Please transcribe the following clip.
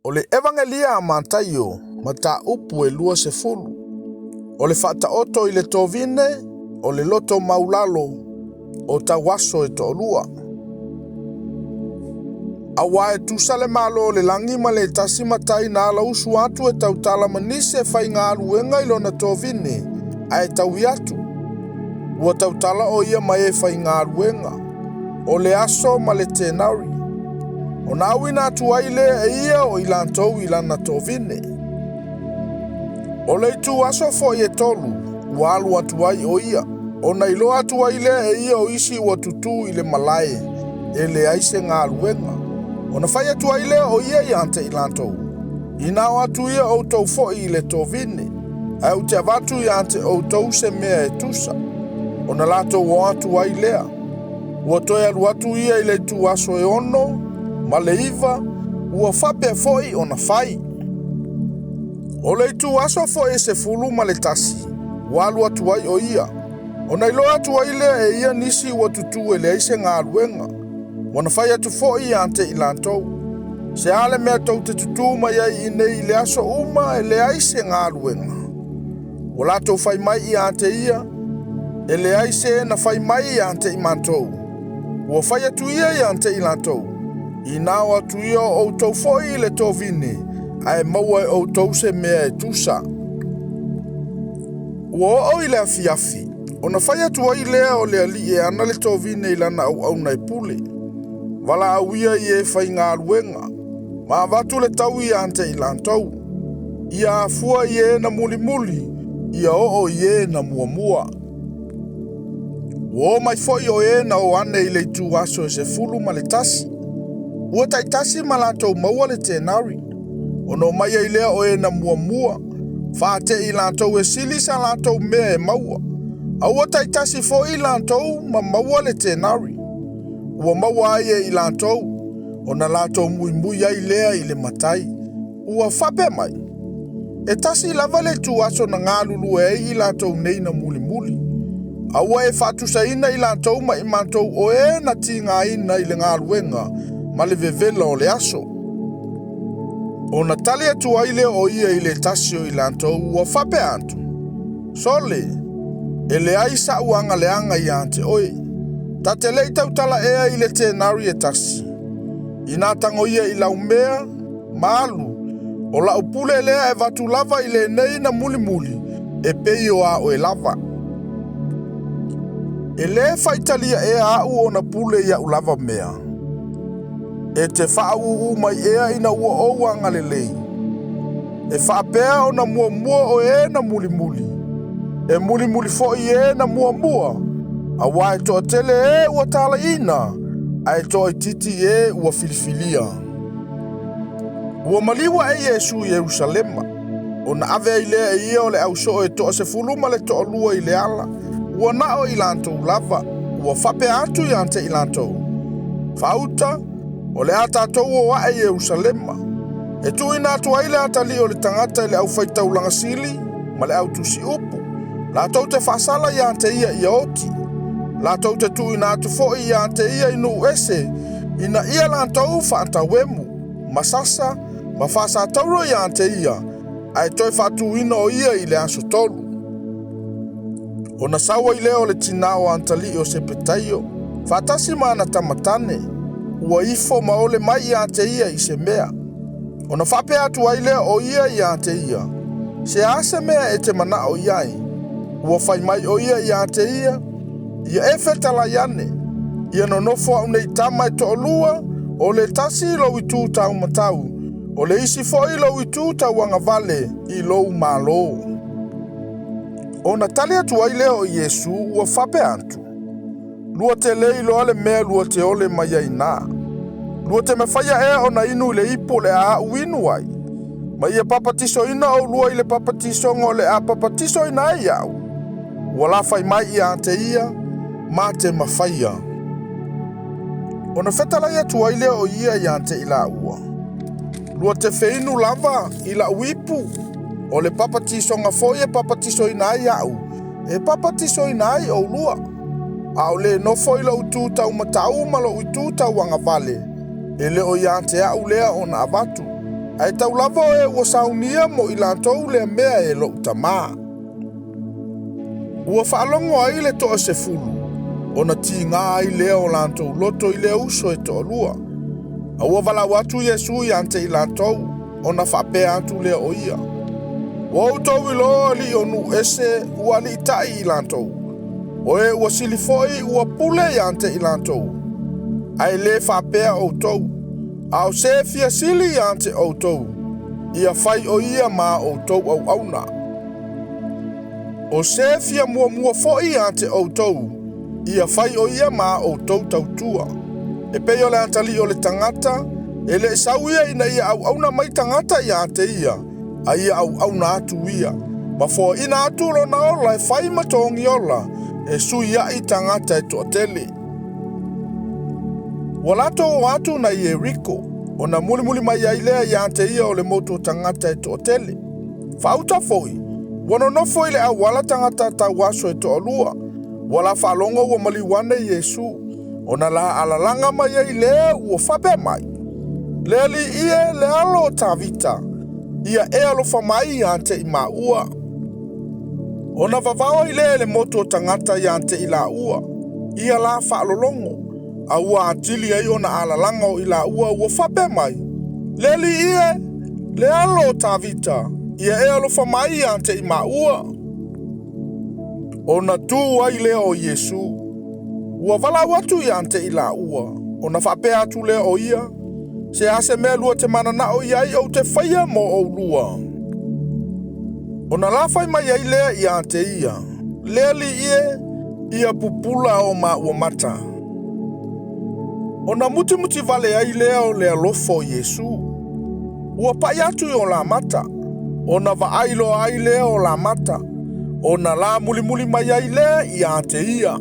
O le Evagelia a Mataio, mataupu e 20. O le faataoto i le tovine, o le loto maulalo, o tauaso e toalua. Auā e tusa le Malo o le lagi ma le tasi matai na alausu atu e tautala ma nisi e faigaluega i lona tovine, ae taui atu. Ua tautala o ia ma e faigaluega, o le aso ma le tenari. Ona auina atu ai lea e ia o i latou i lana tovine. O le ituaso foi e 3, ua alu atu ai o ia, ona iloa atu ai lea e ia o isi ua tutū i le malae, e leai se galuega. Ona fai atu ai lea o ia ia te i latou, ina o atu ia outou foi i le tovine, ae ou te avatu ia te outou se mea e tusa. Ona latou o atu ai lea. Ua toe alu atu ia i le ituaso e 6 ma le 9, ua faapea foi ona fai. O le ituaso foi e 11, ua alu atu ai o ia. Ona iloa atu ai lea e ia nisi ua tutū e leai se galuega. Ua fai atu foi ia te i latou. Se a le mea tou te tutū mai ai i nei i le aso uma e leai se galuega. Ua latou fai mai ia te ia, e leai se na fai mai ia te i matou. Ua fai atu ia ia te i latou. Ina o atu ia o outou foi i le tovine, ae maua e outou se mea e tusa. Ua oo i le afiafi, ona fai atu ai lea o le alii e ana le tovine i lana auauna e pule. Valaau ia i e faigaluega, ma avatu le tau ia te i latou. Ia afua i e na mulimuli, ia oo i e na muamua. Ua o mai foi o e na o ane i le ituaso e 11. Ua taitasi ma latou maua le tenari. Ona o mai ai lea o e na muamua, faatei i latou e sili sa latou mea e maua. A ua taitasi foi i latou ma maua le tenari. Ua maua ai e i latou, ona latou muimui ai lea i le matai. Ua faapea mai, e tasi lava le ituaso na galulue ai i latou nei na mulimuli. A ua e faatusaina i latou ma i matou o e na tigaina i le galuega ma le vevela o le aso. Ona tali atu ai lea o ia i le tasi o i latou ua faapea atu. Sole, e leai sa'u agaleaga ia te oe. Ta te lei tautala ea i le tenari e tasi. Ina tago ia i lau mea, ma alu, o lau pule lea e vatu lava i lenei na mulimuli, e pei o a oe lava. E le faitalia ea au ona pule ia'u lava mea. E te faaūū mai ea ina ua ou agalelei. E faapea ona muamua o e na mulimuli. E mulimuli foi e na muamua. Auā e toatele e ua talaiina, ae toaitiiti e ua filifilia. Ua maliu ae Iesu i Ierusalema. Ona ave ai lea e ia o le ausoo e 12 ma le 2 i le ala. Ua nao i latou lava, ua faapea atu ia te i latou. Faauta, o le a tatou o ae i Ierusalema. E tuuina atu ai le atalii o le tagata i le aufaitaulaga sili ma le autusiupu. Latou te faasala ia te ia ia oti. Latou te tuuina atu foi ia te ia i nuu ese, ina ia latou faatauemu, ma sasa, ma faasatauro ia te ia, ae toe faatuina o ia i le aso 3. Ona sau ai lea o le tinā o atalii o Sepetaio, faatasi ma ana tamatane, ua ifo ma ole mai ia te ia i se mea. Ona faapea atu ai lea o ia ia te ia, se a se mea e te manao i ai. Ua fai mai o ia ia te ia, ia e fetalai ane, ia nonofo au nei tama e 2, o le tasi lou itu taumatau, o le isi foi lou itu tauagavale i lou malo. Ona tali atu ai lea o Iesu ua faapea atu. Lua te le iloa le mea lua te ole mai ai nā. Lua te mafaia ea ona inu i le ipu o le a au inu ai. Ma ia papatisoina oulua i le papatisoga o le a papatisoina ai au. Ua la fai mai ia te ia, ma te mafaia. Ona fetalai atu ai lea o ia ia te i laua. Lua te feinu lava i lau ipu, o le papatisoga foi e papatisoina ai au, e papatisoina ai oulua. A o le nofo i lou itu taumatau ma lou itu tauagavale, e le o ia te au lea ona avatu. Ae tau lava o e ua saunia mo i latou lea mea e lo'u Tamā. Ua faalogo ai le 10, ona tigā ai lea o latou loto i le uso e toalua. A ua valaau atu Iesu ia te i latou, ona faapea atu lea o ia. Ua outou iloa alii o nuu ese ua aliitai i latou. O e ua sili foi ua pule ia te i latou. Ae le faapea outou. A o se fia sili ia te outou, ia fai o ia ma outou auauna. O se fia muamua foi ia te outou, ia fai o ia ma outou tautua. E pei o le atalii o le tagata, e le sau ia ina ia auauna mai tagata ia te ia, a ia auauna atu ia. Ma foaina atu lona ola e fai ma togi ola, e sui ai tagata e toatele. Ua latou o atu na Ieriko, ona mulimuli mai ai lea ia te ia o le motu o tagata e toatele. Faauta foi, ua nonofo i le auala tagata tauaso e toalua. Ua la faalogo ua maliu ane Iesu, ona la alalaga mai ai lea ua faapea mai. Le alii e le alo o Tavita, ia e alofa mai ia te i maua. Ona vavao ai lea i le motu o tagata ia te i laua, ia la faalologo, a ua atili ai ona alalaga o i laua ua faapea mai. Le alii e le alo o Tavita, ia e alofa mai ia te i maua. Ona tu ai lea o Iesu, ua valaau atu ia te i laua, ona faapea atu lea o ia, se a se mea lua te mananao i ai ou te faia mo oulua. Ona la fai mai ai lea ia te ia, le alii e, ia pupula o maua mata. Ona mutimuti vale ai lea o le alofa o Iesu. Ua pai atu i o la mata, ona vaai loa ai lea o la mata, ona la mulimuli mai ai lea ia te ia.